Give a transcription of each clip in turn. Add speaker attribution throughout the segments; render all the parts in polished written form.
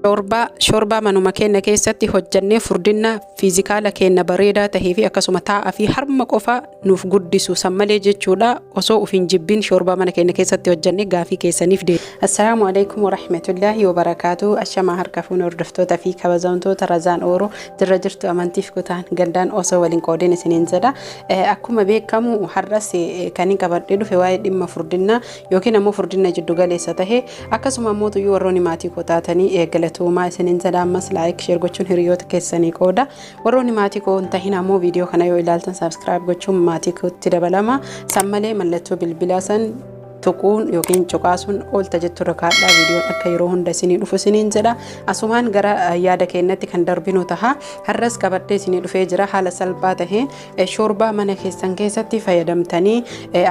Speaker 1: Shoorbaa, Shoorbaa manuma keenna keessatti hojjannee furdinna fiizikaala keenna bareedaa tahee fi akkasuma taa'aa fi harma qofa nuuf guddisu san malee jechuudha osoo uf hin jibbin shoorbaa mana keenna keessatti hojjannee gaafii keessaniif deebi. Assalaamu Aleykum Warahmatullaahi Wabarakaatuh Ashamaa harka fuune hordoftoota fi kabajamtoota Razaan Oro jirra jirtu amantiif kutaan gandaan osoo wal hin qoodin isiniin jedha. Akkuma beekamu har'as kanin qabadhee dhufe waa'ee dhimma furdinnaa yookiin ammoo furdinna jiddu galeessa tahe Akkasuma ammoo tuyyuu warroonni maatii koo taatanii galatoomaa isiniin jedha ammas like share gochuun hiriyoota keessanii qooda. Warroonni maatii koo hin tahin ammoo viidiyoo kana yoo ilaaltan subscribe gochuun maatii kootti dabalama. San malee mallattoo bilbilaa san tuquun yookiin cuqaasuun oolta jettu irra kaadhaa viidiyoon akka yeroo hunda isinii dhufu isiniin jedha. Asumaan gara yaada keenyatti kan darbinu taha. Har'as qabadhee isinii dhufee jira haala salphaa taheen shoorbaa mana keessan keessatti fayyadamtanii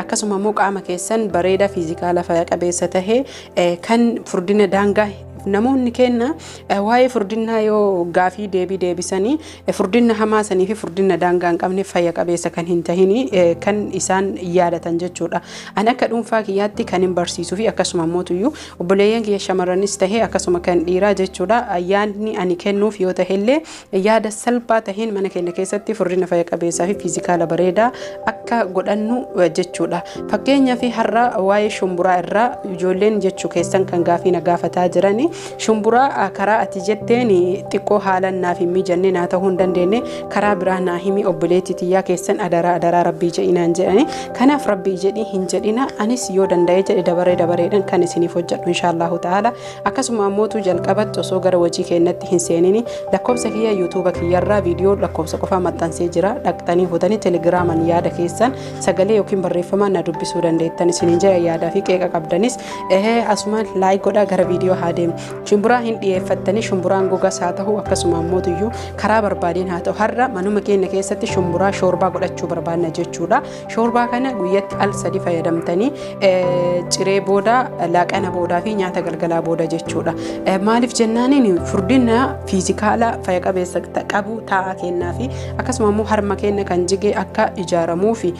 Speaker 1: akkasuma immoo qaama keessan bareeda fiizikaala faya qabeessa tahe kan furdina daangaa namoonni kenna waa'ee furdinnaa yoo gaafii deebii deebisanii furdinna hamaa sanii fi furdinna daangaa hin qabne fayya qabeessa kan hin tahini kan isaan yaadatan jechuudha. Ani akka dhuunfaa kiyyaatti kan hin barsiisuu fi akkasuma immoo tuyyuu obboleeyyan kiyya shamarranis tahe akkasuma kan dhiiraa jechuudha yaadni ani kennuuf yoo tahellee Yaada salphaa taheen mana keenya keessatti furdina fayya qabeessaa fi fiizikaala bareedaa akka godhannu jechuudha. Fakkeenyaaf har'a waa'ee shumburaa irraa ijoolleen jechuu keessan kan gaafii na gaafataa jirani shumburaa karaa ati jetteen xiqqoo haalan naaf hin mijanne naa ta'uu hin dandeenye karaa biraa naa himi obboleetti tiyyaa keessan adaraa adaraa rabbii jedhi naan jedhani. Kanaaf rabbii jedhi hin jedhina anis yoo danda'e jedhe dabaree dabareedhaan kan isiniif hojjedhu inshaallahu ta'ala. Akkasuma ammootu jalqabatti osoo gara hojii keennatti hin seenini lakkoofsa kiyya yuutuuba kiyyarraa viidiyoo lakkoofsa qofaa maxxansee jira dhaqxanii fuutanii telegiraaman yaada keessan sagalee yookiin barreeffamaan na dubbisuu dandeettan isiniin jedha yaadaa fi qeeqa qabdanis asumaan laayik godhaa gara viidiyoo haa deemu. Shumburaa hin dhiyeeffattanii shumburaan gogas haa ta'u akkasuma ammootuyyuu karaa barbaadeen haa ta'u har'a manuma keenya keessatti shumburaa shoorbaa godhachuu barbaanna jechuudha. Shoorbaa kana guyyatti al sadi fayyadamtanii ciree booda, laaqana boodaa fi nyaata galgalaa booda jechuudha. Maaliif jennaaniin furdina fiizikaala fayya qabeessa qabu taa'aa kennaa fi akkasuma immoo harma keenya kan jige akka ijaaramuu fi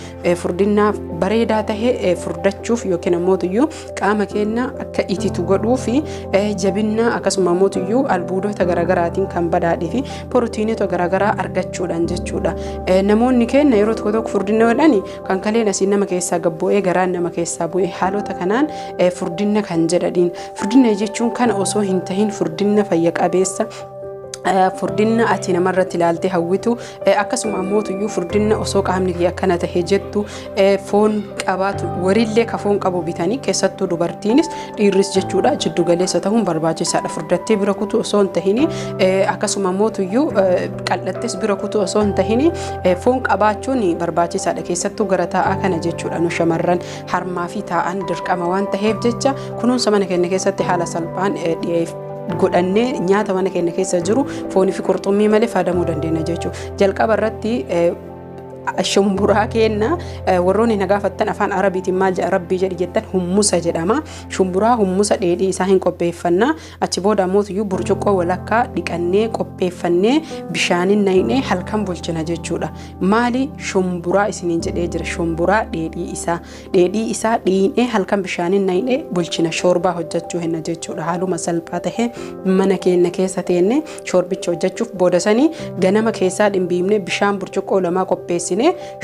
Speaker 1: furdina bareedaa tahe furdachuuf yookiin ammoo tuyyuu qaama keenya akka ititu godhuu fi jabinna akkasuma ammoo tuyyuu albuudota garaagaraatiin kan badhaadhee fi pirootiinota garaagaraa argachuudhaan jechuudha. Namoonni keenya yeroo tokko tokko furdina godhani kan kaleen asii nama keessaa gabbu'ee garaan nama keessaa bu'e haalota kanaan furdina kan jedhaniin. Furdina jechuun kana osoo hin tahin furdina fayya qabeessa furdinna ati namarratti ilaaltee hawwitu akkasuma ammoo tuyyuu furdinna osoo qaamni kee akkana tahe jettu foon qabaatu warillee ka foon qabu bitanii keessattuu dubartiinis dhiirris jechuudha jiddu galeessa ta'uun barbaachisaadha furdattee bira kutu osoo hin tahini akkasuma ammoo tuyyuu qal'attes bira kutu osoo hin tahini foon qabaachuun barbaachisaadha keessattuu gara taa'aa kana jechuudha nu shamarran harmaa fi taa'an dirqama waan taheef jecha kunuunsa mana keenya keessatti haala salphaan dhiyeef godhannee nyaata mana keenya keessa jiru foonii fi qurxummii malee fayyadamuu dandeenya jechuudha. Jalqaba irratti shumburaa keenna warroonni na gaafattan afaan arabiitiin maal jedha rabbii jedhi jettan hummusa jedhama. Shumburaa hummusa dheedhii isaa hin qopheeffanna. Achi booda ammoo tuyyuu burcuqqoo walakkaa dhiqannee qopheeffannee bishaaniin naqnee halkan bulchina jechuudha. Maali shumburaa isiniin jedhee jira shumburaa dheedhii isaa. Dheedhii isaa dhiinee halkan bishaaniin naqnee bulchina shoorbaa hojjachuu henna jechuudha. Haaluma salphaa tahee mana keenna keessa teenne shoorbicha hojjachuuf booda sanii ganama keessaa dhimbiibnee bishaan burcuqqoo lamaa qopheessinee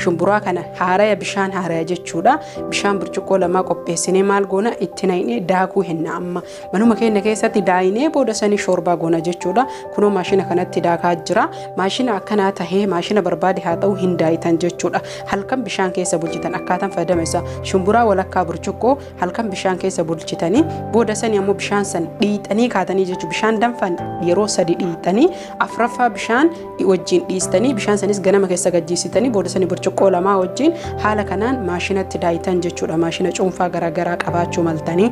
Speaker 1: shumburaa kana haaraya bishaan haaraya jechuudha. Bishaan burcuqqoo lamaa qopheessinee maal goona itti naqnee daakuu henna amma. Manuma keenya keessatti daayinee booda sanii shoorbaa goona jechuudha. Kunoo maashina kanatti daakaa jira. Maashina akkanaa tahee maashina barbaade haa ta'u hin daayitan jechuudha. Halkan bishaan keessa bulchitan akkaataan fayyadama isaa shumburaa walakkaa burcuqqoo halkan bishaan keessa bulchitanii booda sanii ammoo bishaan san dhiixanii kaatanii jechuudha. Bishaan danfan yeroo sadi dhiixanii afraffaa bishaan wajjin dhiistanii bishaan sanis ganama keessa gajjiisitanii booda sanii burcuqqoo lamaa wajjin haala kanaan maashinatti daayitan jechuudha. Maashina cuunfaa garaagaraa qabaachuu maltanii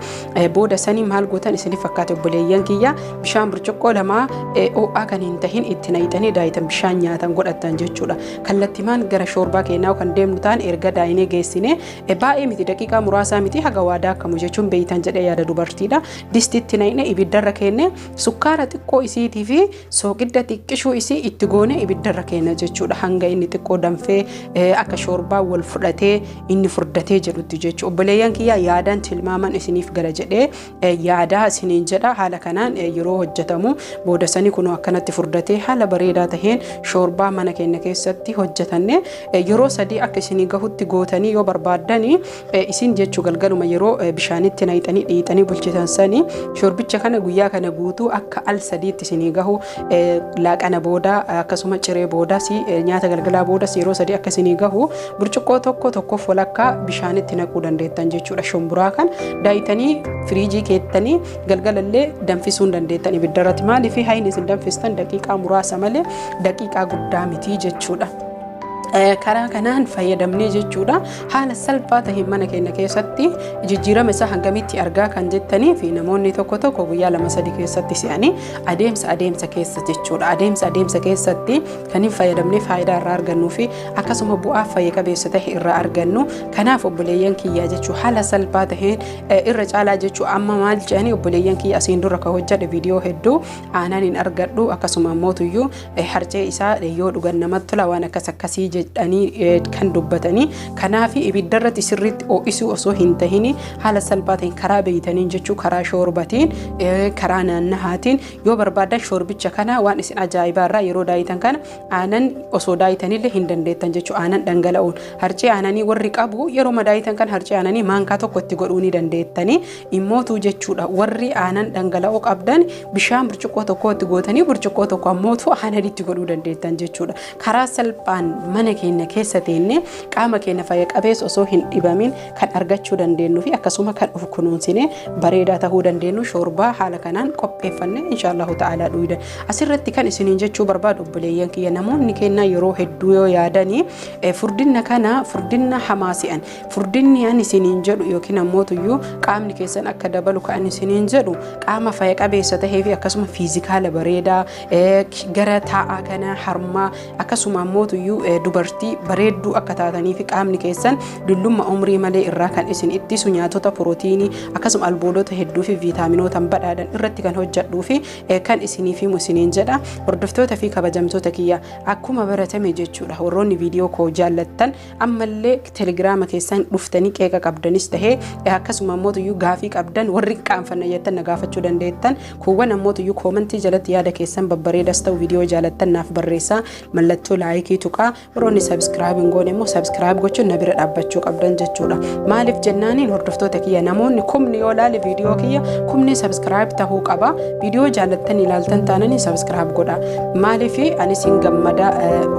Speaker 1: booda sanii maal gootan isiniif fakkaate obboleeyyan kiyya bishaan burcuqqoo lamaa ho'aa kan hin tahin itti naqxanii daayitan bishaan nyaatan godhattan jechuudha. Kallattimaan gara shoorbaa keenyaa kan deemnu ta'an erga daayinee geessine baay'ee miti daqiiqaa muraasaa miti haga waa daakamu jechuun beeytan jedhee yaada dubartiidha. Distitti naqne ibiddarra keenne sukkaara xiqqoo isiitii fi sooqidda xiqqishuu isii itti goone ibiddarra keenya jechuudha. Hanga inni xiqqoo danfee fudhatee, akka shoorbaa wal fudhatee inni furdatee jedhutti jechuudha. Obboleeyyan kiyya, yaadaan tilmaaman isiniif gala jedhee yaadaa isiniin jedha. Haala kanaan yeroo hojjetamu booda sanii kunoo akkanatti furdatee haala bareedaa taheen shoorbaa mana keenya keessatti hojjetanne yeroo 3 akka isinii gahutti gootanii yoo barbaaddanii isin jechuu, galgaluma yeroo bishaanitti nayxanii dhiixanii bulchitan sanii shorbicha kana guyyaa kana guutuu akka al sadiitti isinii gahu, laaqana booda, akkasuma ciree boodas, nyaata galgalaa boodas yeroo 3 akka isinii gahu burcuqqoo tokko tokkoof walakkaa bishaanitti naquu dandeettan jechuudha. Shumburaa kan daayitanii firiijii keettanii galgalallee danfisuu hin dandeettan ibiddarratti. Maaliif hayni isin danfistan daqiiqaa muraasa malee daqiiqaa guddaa miti jechuudha. Karaa kanaan fayyadamnee jechuudha, haala salphaa ta'een mana keenya keessatti jijjiirama isaa hangamitti argaa kan jettanii fi namoonni tokko tokko guyyaa 2 3 keessatti si'anii, adeemsa adeemsa keessa jechuudha. Adeemsa adeemsa keessatti kan hin fayyadamnee faayidaa irraa argannuu fi akkasuma bu'aa fayya qabeessa ta'e irraa argannu. Kanaaf obboleeyyan kiyyaa jechuu, haala salphaa ta'een irra caalaa jechuu, amma maal jedhanii obboleeyyan kiyya, asiin dura ka hojjedhe viidiyoo hedduu aanaan hin argadhu, akkasuma mootuyyuu harcee isaa yoo dhugan namatti tola, waan akkas akkasii jedhanii kan dubbatanii. Kanaaf ibiddarratti sirriitti ho'isuu osoo hin tahini haala salphaa ta'een karaa beeytaniin jechuu, karaa shoorbatiin, karaa naannahaatiin yoo barbaadan shoorbicha kana waan isin ajaa'ibaa irraa yeroo daayitan kana aanan osoo daayitanillee hin dandeettan jechuu. Aanan dhangala'uun harcee aananii warri qabu yeroo madaayitan kan harcee aananii maankaa tokko itti godhuu ni dandeettanii immootuu jechuudha. Warri aanan dhangala'oo qabdan bishaan burcuqqoo tokko itti gootanii burcuqqoo tokko ammootu aanan itti godhuu dandeettan jechuudha. Karaa salphaan mana keenya keessa teennee qaama keenya fayya qabeessa osoo hin dhibamin kan argachuu dandeenyu fi akkasuma kan of kunuunsinee bareedaa ta'uu dandeenyu shoorbaa haala kanaan qopheeffanne inshaallahu ta'ala dhuyda. Asirratti kan isiniin jechuu barbaadu, obboleeyyan kiyya, namoonni keenya yeroo hedduu yoo yaadanii furdinna kana furdinna hamaa si'an. Furdinni ani isiniin jedhu yookiin ammootuyyuu qaamni keessan akka dabalu kan isiniin jedhu qaama fayya qabeessa tahee fi akkasuma physical bareedaa gara taa'aa kana, harmaa, akkasuma ammootuyyuu dubartii bareedduu akka taatanii fi qaamni keessan dullumma umrii malee irraa kan isin ittisu nyaatota pirootiinii akkasuma albuudota hedduu fi viitaaminoota badhaadhan irratti kan hojjedhuu fi kan isiniif himu isiniin jedha. Hordoftoota fi kabajamtoota kiyya, akkuma baratame jechuudha, warroonni viidiyoo koo jaallattan ammallee Telegiraama keessan dhuftanii qeeqa qabdanis tahee akkasuma ammootuyyuu gaafii qabdan, warri qaanfanna jettan na gaafachuu dandeettan. Kuuwwan ammootuyyuu koomantii jalatti yaada keessan babbareedas ta'u viidiyoo jaalattan naaf barreessaa, mallattoo like tuqaa. Warroonni subscribe hin goone immoo subscribe gochuun na bira dhaabbachuu qabdan jechuudha. Maaliif jennaaniin, hordoftoota kiyya, namoonni kumni yoo ilaale viidiyoo kiyya kumni subscribe tahuu qaba. Viidiyoo jaalattan ilaaltan taananii subscribe godha. Maaliif anis hin gammada,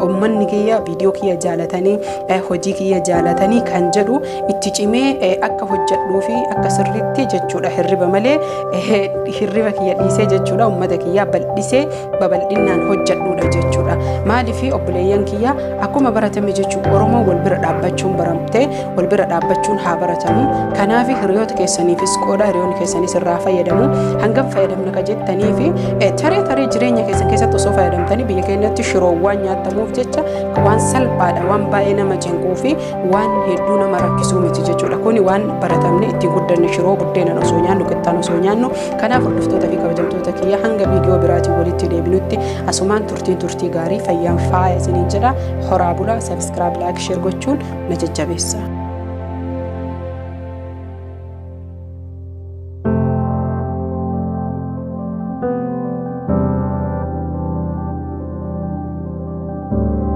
Speaker 1: uummanni kiyya viidiyoo kiyya jaalatanii, hojii kiyya jaalatanii kan jedhu itti cimee akka hojjedhuu fi akka sirriitti jechuudha, hirriba malee hirriba kiyya dhiisee jechuudha, uummata kiyya bal'isee babal'innaan hojjedhuudha jechuudha. Maaliif obboleeyyan kiyya, akkuma baratame jechuun Oromoo wal bira dhaabbachuun baramtee wal bira dhaabbachuun haa baratamu. Kanaaf hiriyoota keessaniifis qooda, hiriyoonni keessanis irraa fayyadamu. Hangam fayyadamna ka jettanii fi taree taree jireenya keessan keessatti osoo fayyadamtanii biyya keenyatti shiroowwan nyaatamuuf jecha waan salphaadha, waan baay'ee nama cinquu fi waan hedduu nama rakkisuu miti jechuudha. Kuni waan baratamne ittiin guddanne, shiroo buddeenan osoo nyaannu, qixxaan osoo nyaannu. Kanaaf hordoftoota fi kabajamtoota kiyya, hanga viidiyoo biraatiin walitti deebinutti asumaan turtiin turtii gaarii, fayyaan faaya isiniin jedha. Horaa bulaa, subscribe, like, share gochuun na jajjabeessa.